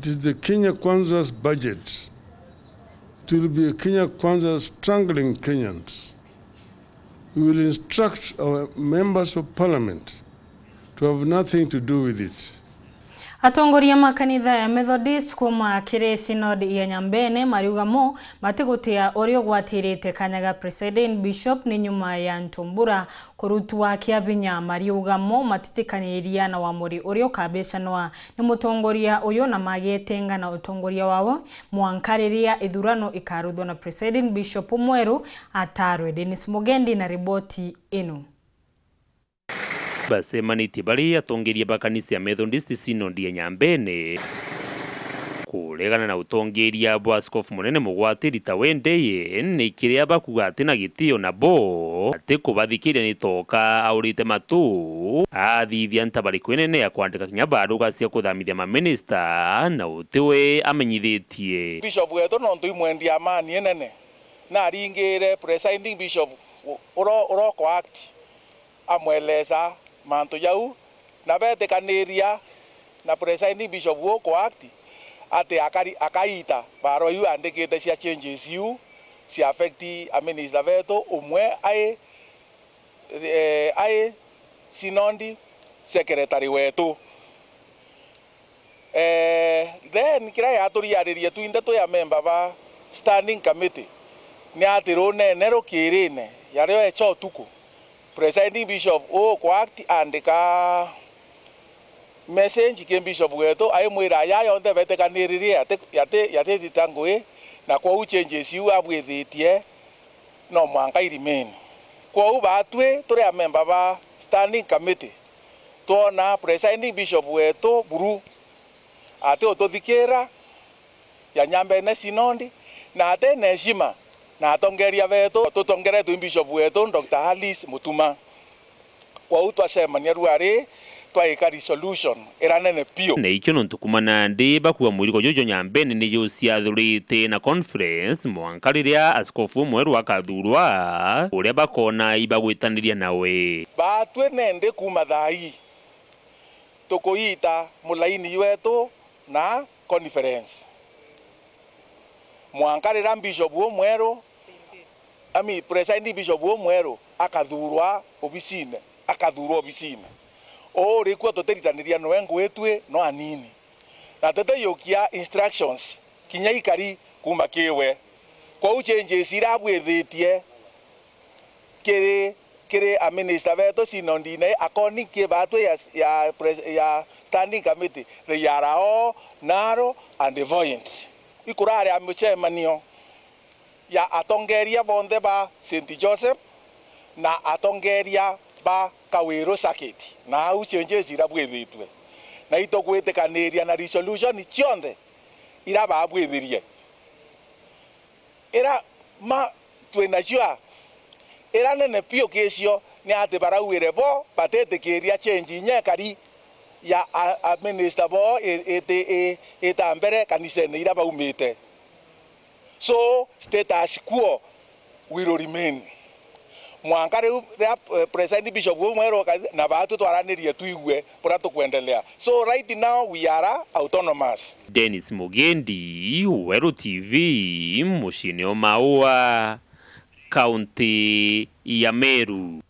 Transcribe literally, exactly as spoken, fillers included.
It is the Kenya Kwanza's budget. It will be a Kenya Kwanza strangling Kenyans. We will instruct our members of parliament to have nothing to do with it. Atongoria ma kanitha ya Methodist kuuma kiri Synod ya Nyambene mariuga mo matigutia uria ugwatirite kanya ga Presiding Bishop ni nyuma ya Ntumbura kurutwa kia binya. Mariuga mo matitikaniria na wamuri uria ukabecanwa ni mutongoria uyu, na magietenga na utongoria wawe mwanka riria ithurano ikaruthwa na Presiding Bishop mweru atarwe. Dennis Mugendi na riboti ino. Bacemanitie bari atongeria ba kanisa ya Methodist Synod ya Nyambene kuregana na utongeria bwa askofu munene mugwatiri ta we Ndeye, ni kiria bakuga ati na gitio nabo, ati kubathikiria ni toka aurite matu, athithia ntabariku inene ya kwandika kinya baruga cia kuthamithia maminista, na uti we amenyithitie. Bishop wetu nontu imwendia amani inene, naringire presiding bishop u-, uro-, uroko act amwelesa mantu jau, na betikaniria na presiding bishop uku act ati akari-, akaita barua iu andikite cia changes iu cia affect a minister betu, umwe ai, eh, ai synod secretary wetu. Eh, then kiria giaturiaririe twinthe twi amemba ba standing committee ni ati runene rukirine ya rio echa utuku, presiding bishop uku act andika message ki bishop wetu aimwira aya yonthe betikaniririe yati, yati, yatitita ngui, na kwou changes iu abwithitie no mwanka i remain. Kwou batwi turi amemba ba standing committee, twona presiding bishop wetu buru ati ututhikira ya Nyambene Synod, na ati na heshima na atongeria betu, tutongeretwe i bishop wetu Doctor Alice Mutuma. Kwou twacemania ruari twaika resolution ira nene piu. Na ikio nontu kuma nandi bakua murigo juju Nyambene ni juciathurite na conference mwanka riria askofu umweru akathurwa, uria bakona ibagwitaniria nawe. Batwi nendi kuma thaa ii tukuita mulaini jwetu na conference. Mwanka riria bishop umweru, I mean, presiding bishop umweru akathurwa obisine, akathurwa obisine. Uu rikuo tutiritaniria noe ngui twi no anini. Na tutiyukia instructions kinya ikari kuma kiwe. Kwou changes iria abwithitie kiri, kiri a minister betu synodine, according ki batwi ya, ya pres-, ya standing committee, they are all narrow and void. Ikurari a micemanio ya atongeria bonthe ba Saint Joseph na atongeria ba Kawiru Circuit, na au changes iria bwithitue, na itugwitikaniria na resolution cionthe iria babwithirie. Ira ma twina sure, ira nene piu kicio ni ati barauire bo batitikiria change inya ikari ya a, a minister bo i, iti, i, ita mbere kanisene iria baumite. So, status quo will remain. Mwanka riu riria, eh, presiding bishop umweru na batwi twaranirie twigue buria tukwendelea. So, right now we are autonomous. Dennis Mugendi, Weru T V, muciine o Maua, kaunti ya Meru.